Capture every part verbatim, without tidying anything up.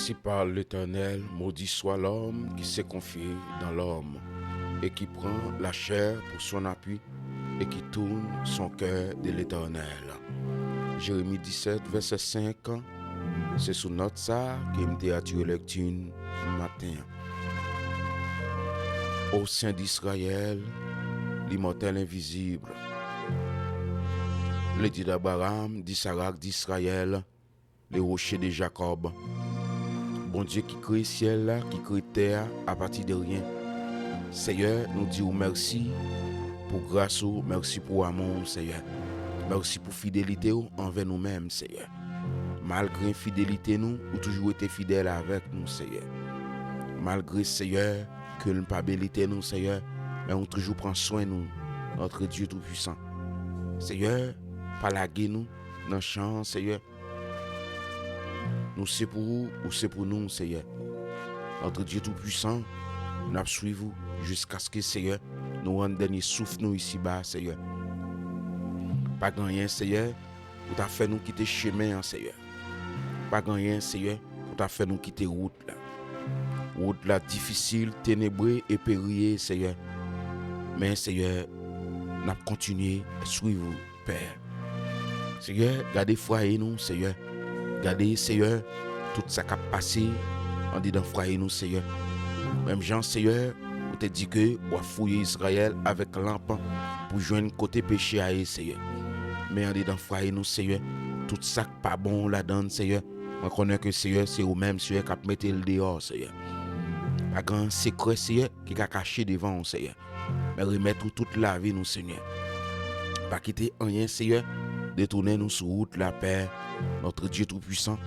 Ainsi parle l'Éternel, maudit soit l'homme qui se confie dans l'homme, et qui prend la chair pour son appui, et qui tourne son cœur de l'Éternel. Jeremi disèt, vèsè senk, se sou nòt sa ke m te atire lèkti n maten an. O Sen d Izrayèl, limòtèl envizib, le Dye d Abraram, d Isak, d Izrayèl, le Woche de Jakòb, Bondye ki kreye syèl la, ki kreye tè a apati de ryen. Seyè, nou di w mèsi pou gras ou, mèsi pou amou w, Seyè. Mèsi pou fidelite w anvè nou menm, Seyè. Malgre enfidelite nou, ou toujou rete fidèl avèk nou, Seyè. Malgre, Seyè, ke n pa belite nou, Seyè, men ou toujou pran swen nou, Notre Dieu Tout-Puissant. Seyè, pa lage nou nan chan an, Seyè. Nou se pou ou, ou se pou nou, Seyè. Notre Dieu Tout-Puissant, n ap swiv ou jiskaske, Seyè, nou rann dènye souf nou isiba, Seyè. Pa gen anyen, Seyè, pou ta fè nou kite chemen an, Seyè. Pa gen anyen, Seyè, pou ta fè nou kite wout la. Wout la difisil, tenebre e periye, Seyè. Men, Seyè, n ap kontinye swiv ou, Pè. Seyè, gade fwaye nou, Seyè. Gade, Seyè, tout sa k ap pase andedan fwaye nou, Seyè. Menm jan, Seyè, ou te di ke w ap fouye Izrayèl avèk lanp pou jwenn kote peche a ye, Seyè. Men andedan fwaye nou, Seyè, tout sa k pa bon ladan l, Seyè, mwen konnen ke, Seyè, se ou menm, Seyè, k ap mete l deyò, Seyè. Pa gen sekrè, Seyè, ki ka kache devan w, Seyè. Men remèt ou tout lavi nou, Senyè. Pa kite anyen, Seyè, detounen nou sou wout la, Pè, Notre Dieu Tout-Puissant.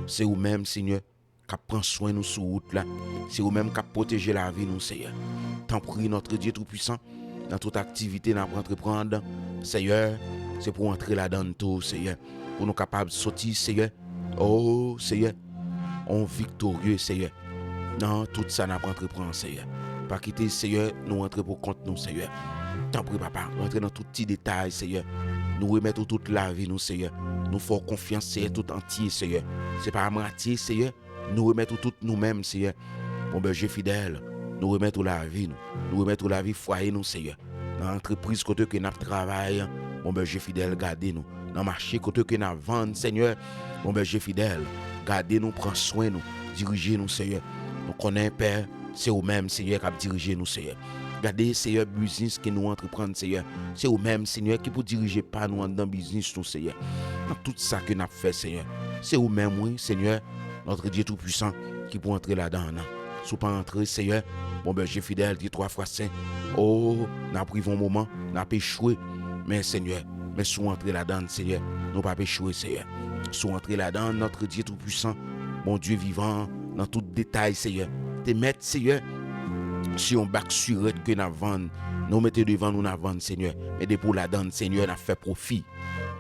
Se ou menm, Senyè, k ap pran swen nou sou wout la. Se ou menm k ap pwoteje lavi nou, Seyè. Tanpri, Notre Dieu Tout-Puissant, nan tout aktivite n ap antreprann, Seyè, se pou w antre ladan l tou, Seyè. Pou nou kapab soti, Seyè, o, Seyè, on viktorye, Seyè, nan tout sa n ap antreprann, Seyè. Pa kite, Seyè, nou antre pou kont nou, Seyè. Tanpri, Papa, rantre nan tout ti detay, Seyè. Nou remèt ou tout lavi nou, Seyè. Nou fè w konfyans, Seyè, tout antye, Seyè. Se pa a mwatye, Seyè, nou remèt ou tout nou menm, Seyè. Bon Bèje fidèl, nou remèt ou lavi nou. Nou remèt ou lavi fwaye nou, Seyè. Nan antrepriz kote ke n ap travay, bon Bèje fidèl, gade nou. Nan mache kote ke n ap vann, Senyè, bon Bèje fidèl, gade nou, pran swen nou, dirije nou, Seyè. Nou konnen, Pè, se ou menm, Senyè, k ap dirije nou, Seyè. Gade, Seyè, biznis ke nou antreprann, Seyè. Se ou menm, Senyè, ki pou dirije pa nou anndan biznis nou, Seyè. Nan tout sa ke n ap fè, Senyè. Se ou menm, wi, Senyè, Notre Dieu Tout-Puissant, ki pou antre ladan l. Si w pa antre, Senyè, bon Bèje fidèl, di twa fwa sen. O, n ap rive yon moman, n ap echwe. Men, Senyè, men si w antre ladan l, Senyè, nou p ap echwe, Senyè. Si w antre ladan l, Notre Dieu Tout-Puissant, Bondye vivan, nan tout detay, Senyè. Te mèt, Senyè, se yon bak sirèt ke n ap vann. Nou mete devan nou, n ap vann, Senyè. Men depi w ladan l, Senyè, n ap fè pwofi.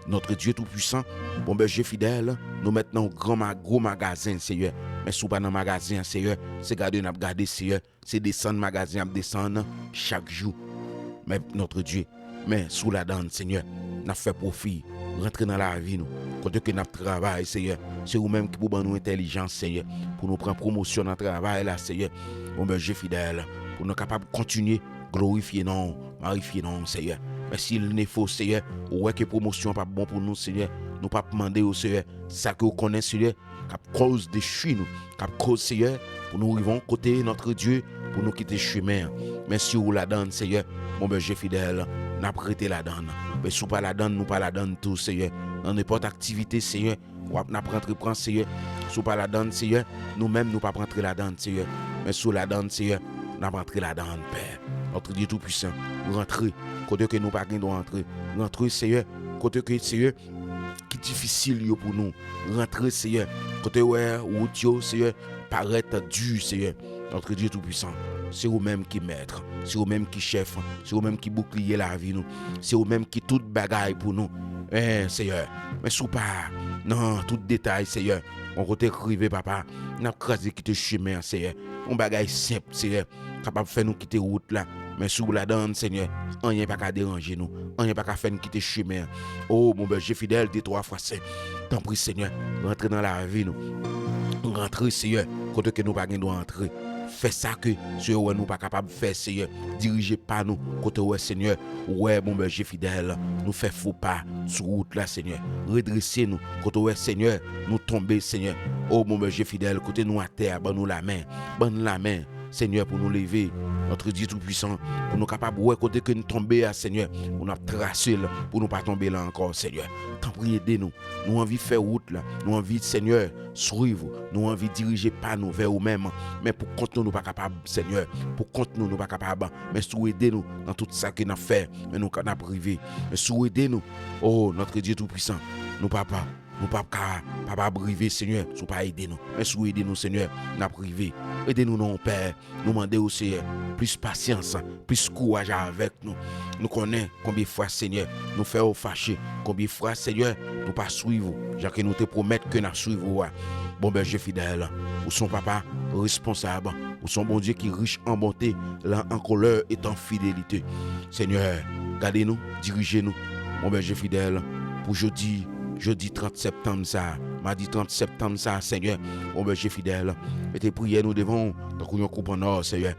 Notre Dieu Tout-Puissant, bon Bèje fidèl, nou mèt nan yon gran ma-, gwo magazen, Senyè. Men si w pa nan magazen an, Senyè, se gade n ap gade, Senyè. Se desann magazen ap desann chak jou. Men, Notre Dieu, men si w ladan l, Senyè, n ap fè pwofi. Rantre nan lavi nou. Kote ke n ap travay, Senyè, se ou menm ki pou ban nou entèlijans, Senyè, pou nou pran pwomosyon nan travay la, Senyè. Bon Bèje fidèl, pou nou kapab kontinye glorifye non w, marifye non w, Senyè. Men si l nefo, Senyè, ou wè ke pwomosyon an p ap bon pou nou, Senyè, nou p ap mande w, Senyè, sa ke w konnen, Senyè, k ap koz dechi nou, k ap koz, Senyè, pou nou rive yon kote, Notre Dieu, pou nou kite chemen an. Men si w ladan l, Senyè, bon Bèje fidèl, n ap rete ladan l. Men si w pa ladan l, nou pa ladan l tou, Senyè. Nan nenpòt aktivite, Senyè, w ap, n ap rantre pran, Senyè. Si w pa ladan l, Senyè, nou menm, nou p ap rantre ladan l, Senyè. Men si w ladan l, Senyè, n ap rantre ladan l, Pè. Notre Dieu Tout-Puissant, rantre kote ke nou pa gen dwa antre. Rantre, Senyè, kote ke, Senyè, ki difisil yo pou nou. Rantre, Senyè, kote w wè wout yo, Senyè, parèt di, Senyè. Notre Dieu Tout-Puissant, se ou menm ki mèt, se ou menm ki chèf, se ou menm ki boukliye lavi nou, se ou menm ki tout bagay pou nou. Men, Senyè, men si w pa nan tout detay, Senyè, yon kote k rive, Papa, n ap kraze kite chemen an, Senyè. Yon bagay senp, Senyè, kapab fè nou kite wout la. Men si w ladan l, Senyè, anyen pa ka deranje nou, anyen pa ka fè n kite chemen an. O, bon Bèje fidèl, de twa fwa sen, tanpri, Senyè, rantre nan lavi nou. Rantre, Senyè, kote ke nou pa gen dwa antre. Fè sa ke, Senyè, wè nou pa kapab fè, Senyè. Dirije pa nou, kote wè, Senyè, wè, bon Bèje fidèl, nou fè fo pa sou wout la, Senyè. Redrese nou, kote wè, Senyè, nou tonbe, Senyè. O, bon Bèje fidèl, kote nou atè a, ban nou lamen, ban nou lamen, Senyè, pou nou leve, Notre Dieu Tout-Puissant, pou nou kapab wè kote ke nou tonbe a, Senyè, pou n ap trase l, pou nou pa tonbe la ankò, Senyè. Tanpri, ede nou. Nou anvi fè wout la. Nou anvi, Senyè, swiv ou. Nou anvi dirije pa nou vè ou menm. Men pou kont nou, nou pa kapab, Senyè. Pou kont nou, nou pa kapab. Men si w ede nou nan tout sa ke n ap fè, men nou ka, n ap rive. Men si w ede nou, o, Notre Dieu Tout-Puissant, nou papa, nou p ap ka, papa, ap rive, Senyè, si w pa ede nou. Men si w ede nou, Senyè, n ap rive. Ede nou non, Pè. Nou mande w, Senyè, plis pasyans, plis kouraj avèk nou. Nou konnen konbyen fwa, Senyè, nou fè w fache. Konbyen fwa, Senyè, nou pa swiv ou, jan ke nou te pwomèt ke n ap swiv ou a. Bon Bèje fidèl, ou se yon papa responsab, ou se yon Bondye ki rich an bonte, lent an kolè et an fidelite. Senyè, gade nou, dirije nou. Bon Bèje fidèl, pou jodi, jodi trant septanm sa, madi trant septanm sa, Senyè, bon Bèje fidèl, mete priyè nou devan w, tankou yon koup an nò, Senyè.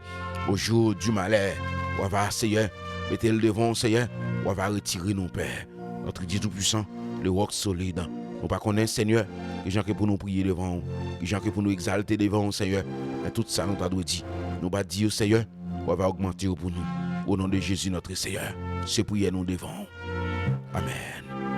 Au jour du malheur, w ava, Senyè, mete l devan w, Senyè, w ava retire nou, Pè. Notre Dieu Tout-Puissant, le roc solide. Nou pa konnen, Senyè, kijan ke pou nou priye devan w, kijan ke pou nou egzalte devan w, Senyè. Men tout sa nou ta dwe di, nou pa di yo, Senyè, w ava ogmante yo pou nou. Au nom de Jésus, notre Seigneur, se priyè nou devan w. Amèn.